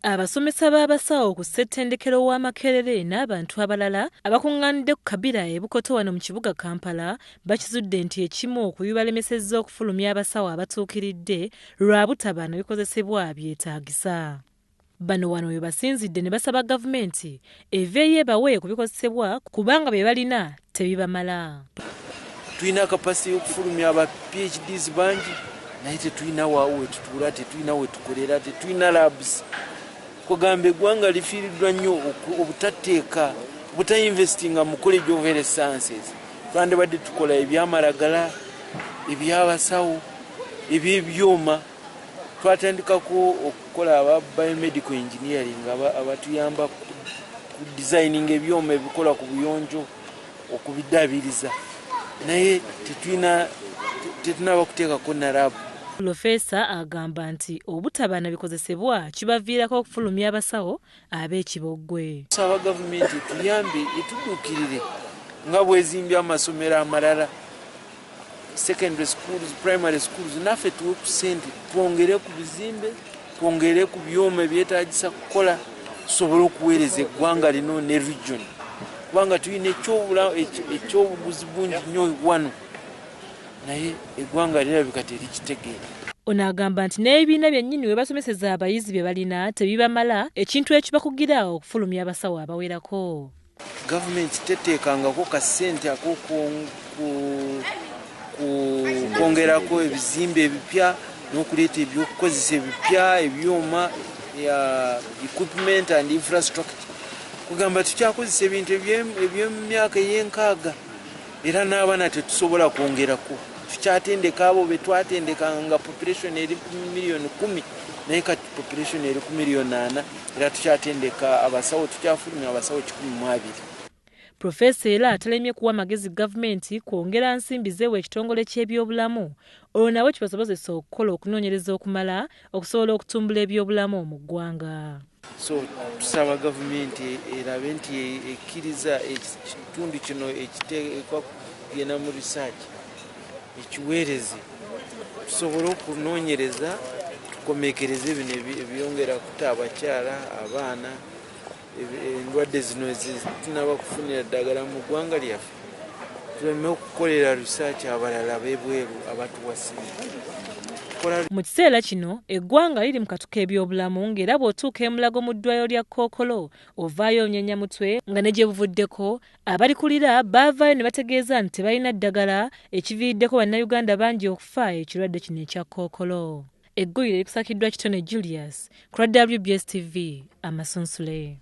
Abasomesa b'abasawo ku ssettendekero wa Makerere n'abantu abalala abakuŋŋaanidde ku Kabira e Bukoto wano mu kibuga Kampala bakizudde nti ekimu ku bibalemesezza okufulumya abasawo abatuukiridde lwa butaba na bikozesebwa byetaagisa. Bano wano we basinzidde ne basaba gavumenti eveeyo ebawe ku bikozesebwa kubanga bye balina tebibamala. Tulina kapasite y'okufulumya aba PhDs bangi naye tetulina we tutuula, tetulina we tukolera, tetulina labs. Kugamba eggwanga lifiiriddwa nnyo obutateeka, obutainvestinga mu College of Health Sciences. Twandibadde tukola ebyamalagala, ebyabasawo, ebyebyuma. Twatandikako okukola aba biomedical engineering abatuyamba ku designing ebyuma ebikola ku buyonjo, okubiddaabiriza, naye tetunaba kuteekako na lab. Pulofeesa agamba nti obutaba na bikozesebwa kibaviirako okufulumya abasawo ab'ekiboggwe. Tusaba gavumenti etuyambe, etudduukirire nga bwezimbye amasomero amalala, secondary schools, primary schools, naffe tuwe ku ssente twongere ku bizimbe, twongere ku byuma ebyetaagisa kukola, tusobole okuweereza eggwanga lino ne region, kubanga tulina ekyobuguzi bungi nnyo wano, naye eggwanga lirabika terikitegeera. Ono agamba nti n'ebibiina byennyini we basomeseza abayizi bye balina tebibamala, ekintu ekibakugira okufulumya abasawo abawerako. Gavumenti teteekangako kasente ak'okwongerako ebizimbe ebipya n'okuleeta ebyokukozesa ebipya, ebyuma, equipment and infrastructure. Kugamba tukyakozesa ebintu eby'emyaka ey'enkaaga, era n'abaana tetusobola kwongerako. Tukyatendeka abo be twatendekanga nga population eri ku miliyoni 10, naye kati population eri ku miliyoni 4, era tukyatendeka abasawo, tukyafulumya abasawo 120. Profesa era atalemye kuwa magezi gavumenti kwongera nsimbi zeewa ekitongole ky'ebyobulamu, olwo nabo kibasobozesa okukola okunoonyereza okumala okusobola okutumbula ebyobulamu mu ggwanga. So tusaba gavumenti erabe nti ekkiriza ekitundu kino ekiteekwa kugenda mu research ekiweereze, tusobole okunoonyereza tukomekereze bino ebyongera kuta abakyala, abaana, endwadde zino ezitunaba kufunira ddagala mu ggwanga lyaffe, tuleme okukolera research abalala ab'ebweru abatuwa ssente. Mu kiseera kino eggwanga liri mu katu k'ebyobulamu ng'era bw'otuuka e Mulago mu ddwaliro lya Kookolo ovaayo onyenya mutwe nga ne gye buvuddeko abalikulira baavaayo ne bategeeza nti tebalina ddagala, ekiviiriddeko bannayuganda bangi okufa ekirwadde kino ekya Kookolo. Eggulire likusakiddwa Kitone Julius ku lwa WBS TV, Amasunsule.